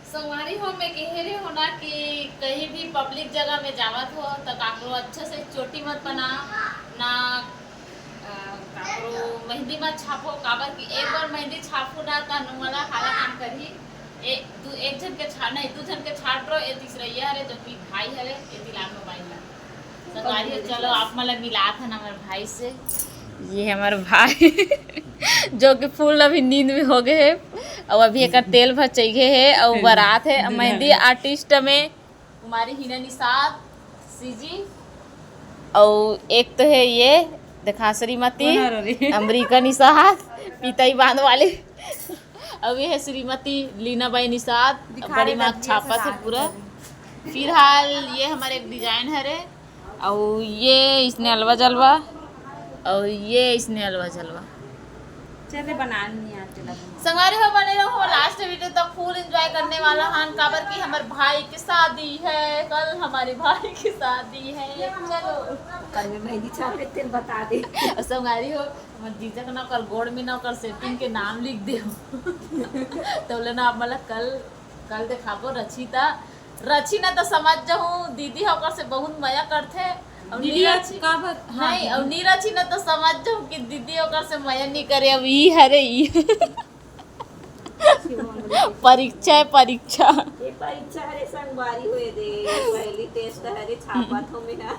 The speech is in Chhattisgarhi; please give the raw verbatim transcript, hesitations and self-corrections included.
संगवारी हो, मैं कहे रहे हो ना कि कहीं भी पब्लिक जगह में जावत हो तो काकरो अच्छा से चोटी मत बना ना, अ, काकरो मेहंदी मत छापो, काबर कि एक बार मेहंदी छापू ना तो मोला हाला काम करही। एक दू, एक झन के छा नहीं, दू झन के छाट रो। ए तीसरैया हरे जो कि भाई हरे, ए दिलान मोबाइल ला। संगवारी हो, चलो आप मन ला मिलात हन हमर भाई से। ये हमर भाई जो कि फुल अभी नींद में हो गए हे, और अभी एकर तेल भर चइगे हे, और बरात है मेहंदी आर्टिस्ट में कुमारी हिना निषाद, सीजी, और एक तो है ये देखा श्रीमती अमरीका निषाद, पितई बांध वाली। अब ये है श्रीमती लीना बाई निषाद, बड़ी माँ छापा थे पूरा। फिलहाल ये हमारे एक डिजाइन हरे, और ये इसने अलवा जलवा, और ये इसने अलवा जलवा। चले बना नहीं आते लगे। संगवारी हो, बने रहो, लास्ट वीडियो तक फुल एंजॉय करने वाला हन, काबर कि हमर भाई की शादी है कल, हमारे भाई की शादी है। चलो कल में मेहंदी छापे तेल बता दे। और संगवारी हो, हमर जीजा के ना ओकर गोड़ में ना ओकर सेटिंग के नाम लिख दे। तो बोले ना, आप मतलब कल, कल दिखाबो रचिता, रची ना तो समझ जाहूँ, दीदी ओकर से बहुत मया करथे। और दीदी नी रची, का बात? हाँ, नहीं, और नी रची ना तो समझ जाहूँ कि दीदी ओकर से मया नहीं करे। अब ई हरे ई। परीक्षा है, परीक्षा। ये परीक्षा हरे संगवारी हुए दे, पहली टेस्ट हरे छापा थो मेरा।